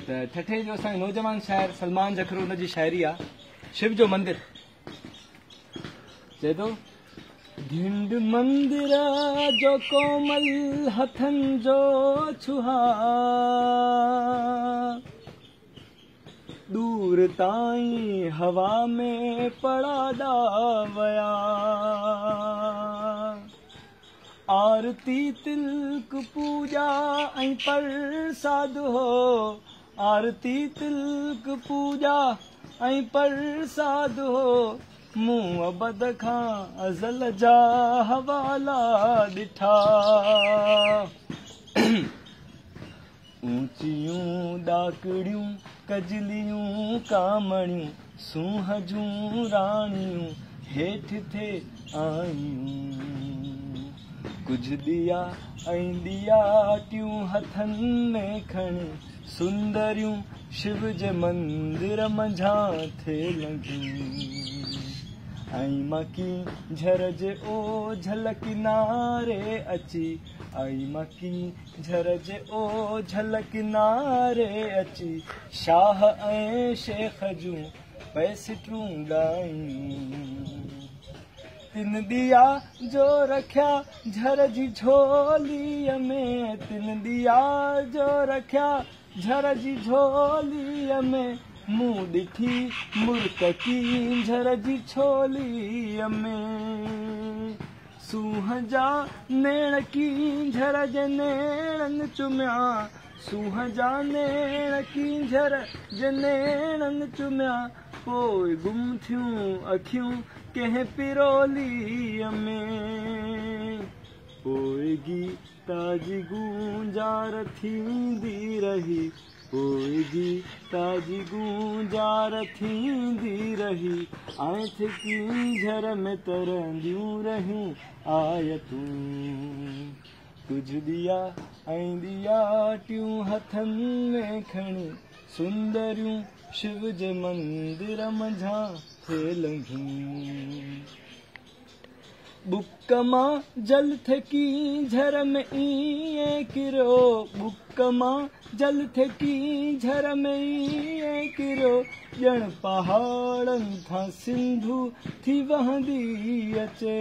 त ठठे जो असांजो नौजवान शाइर सलमान जखरो उनजी शाइरी आहे शिव जो मंदिर। चए थो ढिंड मंदिर जो कोमल हथनि जो छुहा, दूर ताईं हवा में पड़ाॾा विया, आरती तिलक पूजा ऐं प्रसाद हो, आरती तिलक पूजा ऐं प्रसाद हो, मूं अबद खां अज़ल जा हवाला ॾिठा। ऊंचियूं ॾाकड़ियूं कजलियूं कामणियूं, सूंह जूं राणियूं हेठि थे आयूं, कुझु ॾिया ऐं ॾियाटियूं हथनि में खणी, सुंदरियूं शिव जे मंदिर मंझां थे लंघियूं, ऐं मां कींझर जे ओझल किनारे अची, ऐं मां कींझर जे ओझल किनारे अची, शाह ऐं शेख जूं पैसिटूं ॻायूं, तिन दिया जो रखिया झर जी झोलीअ में, तिन दिया जो रखिया झर जी झोलीअ में, मूं ॾिठी मुर्क कींझर जी छोलीअ में, सूंह जा नेण कींझर जे नेणनि चुमिया, सूंह जा नेण कींझर जे नेणनि चुमिया, पोइ गुम थियूं अखियूं कंहिं पिरोलीअ में, पोइ गीता जी गूंजार थींदी रही, पोइ गीता जी गूंजार थींदी रही, ऐं थे कींझर में तरंदियूं रहियूं आयतूं, कुझु ॾिया ऐं ॾियाटियूं हथनि में खणी, सुंदरियूं शिव जे मंदिर मंझां थे लंघियूं, बुक मां जल थे कींझर में ईअं किरियो, बुक मां जल थे कींझर में ईअं किरियो, ॼण पहाड़नि खां सिंधु थी वहंदी अचे,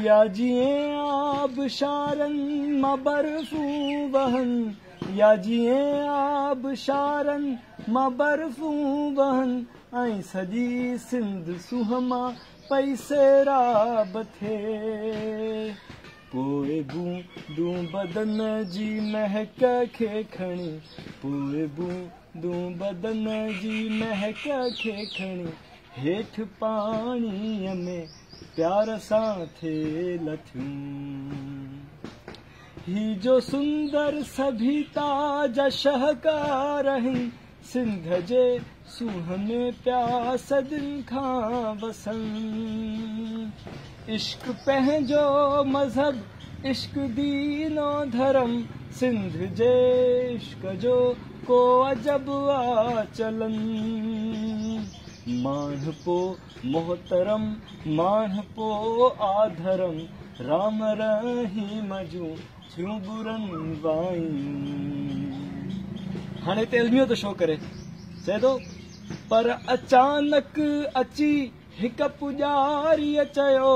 या जीअं आबशारनि मां बर्फ़ूं वहनि, या जीअं आबशारनि मां बर्फ़ूं वहनि, ऐं सॼी सिंध सूंह मां पई सैराब थिए, पोइ बूंदूं बदन जी महक खे खणी, पोइ बूंदूं बदन जी महक खे खणी, हेठि पाणीअ में प्यार सां थे लथियूं, ही जो सुंदर सभीता जा शहकार आहिनि, सिंध जे सूंह में पिया सदियुनि खां वसनि, इश्क पंहिंजो मज़हब इश्क दीनो धर्म, सिंध जे इश्क जो को अजब आ चलन, माणपो मोहतरम माणपो आधरम, राम रहीम जूं थियूं बुरनि वायूं। हाणे हिते अलमियो थो शो करे, चए थो पर अचानक अची हिक पुॼारीअ चयो,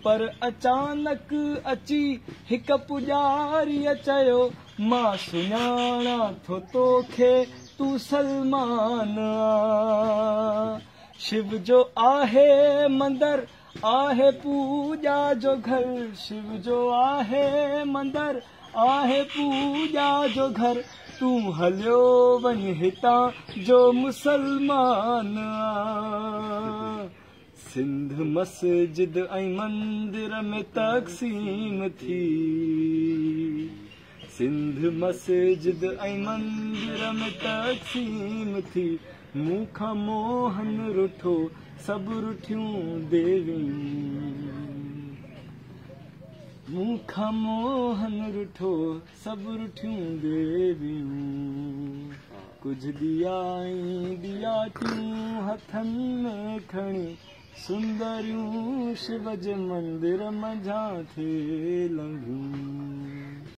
पर अचानक अची हिक पुॼारीअ चयो, मां सुञाणा थो तोखे तूं सलमान आ, शिव जो आहे मंदर आहे पूजा जो घर, शिव जो आहे मंदर आहे पूजा जो घर, तूं हलियो वञ हितां जो मुसलमान आ, सिंध मस्जिद ऐं मंदिर में तक़सीम थी, सिंध मस्जिद ऐं मंदिर में तक़सीम थी, मूंखां मोहन रुठो सभु रुठियूं देवियूं, मूंखां मोहन रुठो सभु रुठियूं देवियूं, कुझु ॾिया ऐं ॾियाटियूं हथनि में खणी, सुंदरियूं शिव जे मंदिर मंझां थे लंघियूं।